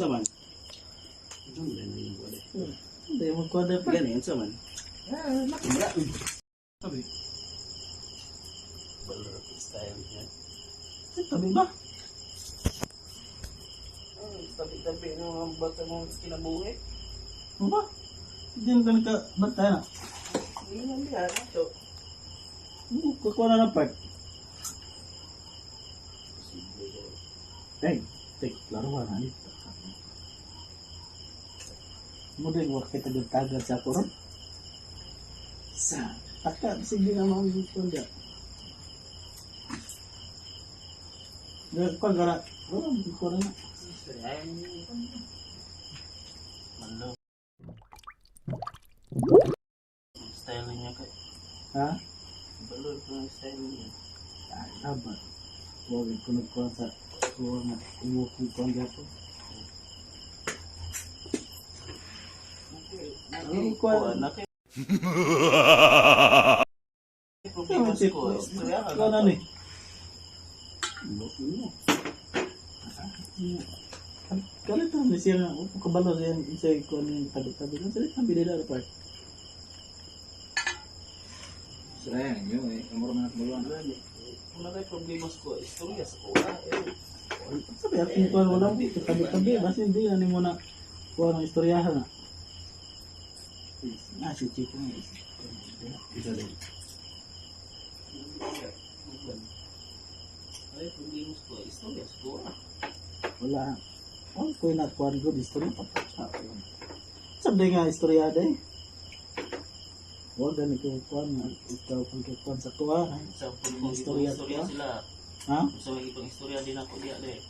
Man. Unsa man na yung wala? Hindi mo kuha pa. Gani unsa man? Ah, Wala. Tabi. Balot style niya. Tabi ba? Tabi-tabi ng mga bata mong kinabuhi. Ano ba? Hindi mo ka nagkabantay na. Hindi lang diha to. Kukuha na ng part. Ay, tek, laro ka na. Mo din, wak kita tagad sa ako ron. Sa, taka, sige na mga kundi. Kuha gara, oh, kuha na. Malo. Style niya kay. Ha? Balot ang style niya. Ah, tama. Huwag ko nagkuha sa kuha nga kumukong kuha nga po. Ano kuha? Na kay. Problema ko. Istorya ka. Kuha na ni. Kalit na siya na kabalo siya siya kuha ni tabi-tabi. Ano sila tabi nila part? Sira yan, yun eh. Amor na nakabuluan. Wala kay problema ko. Istorya sa kuha. Eh, Sabi akong kuha wala dito tabi-tabi. Basta hindi na mo na kuha ng istoryahan na. Ah, si Chico nga. Isa din. Ay, problema ko. Istorya sa kuha. Wala. Oh, kuha na kuha good istorya pa. Sabi nga istoryada eh. Huwag gani ko kuha na ikaw kung kuha sa kuha. Sa kung Istorya istorya ka? sila. Ha? Sa may ibang istorya din ako diya eh.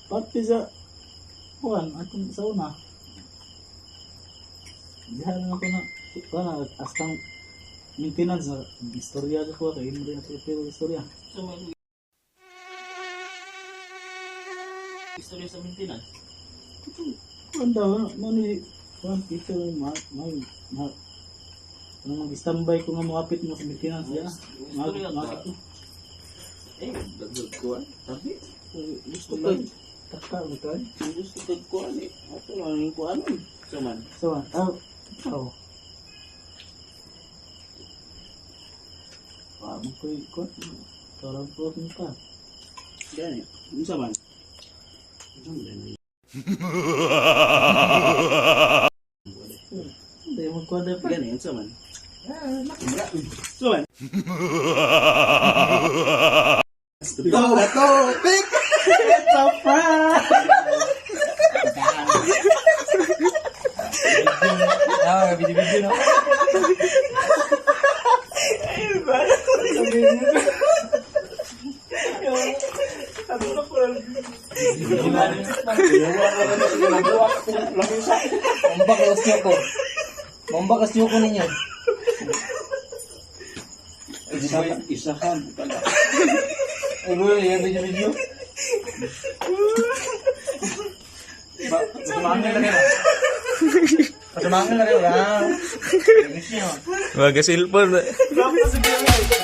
Pati sa kuan akong sa una. Diha lang ako na kuha na astang maintenance na istorya sa kuha kay imo rin ako pero istorya. Sa may istorya sa maintenance. Kuan daw mo ni kuan teacher ma ma ma ano mag-standby ko nga moapit mo sa maintenance diha. Istorya Ma ka. Eh, dagdag ko. Tabi. Gusto Wala. ka. Taka mo kay. Gusto ka kuan eh. Ato lang yung kuan. Sa man. So, ah, oh. Wa mo koy kuan. Karang ko pa. Gani. Unsa man? Unsa man na Hindi mo kuha pa. Gani unsa man? Ah, Wala. Unsa man? Go! Go! Pick! It's a prank! Ah, video-video no? Mambakas niyo ko. Mambakas niyo ko ninyo. Isahan. Ay, boy, yan video-video. Pasumangin na kayo. Pasumangin na kayo, ha? Mga cellphone. Tapos, sige.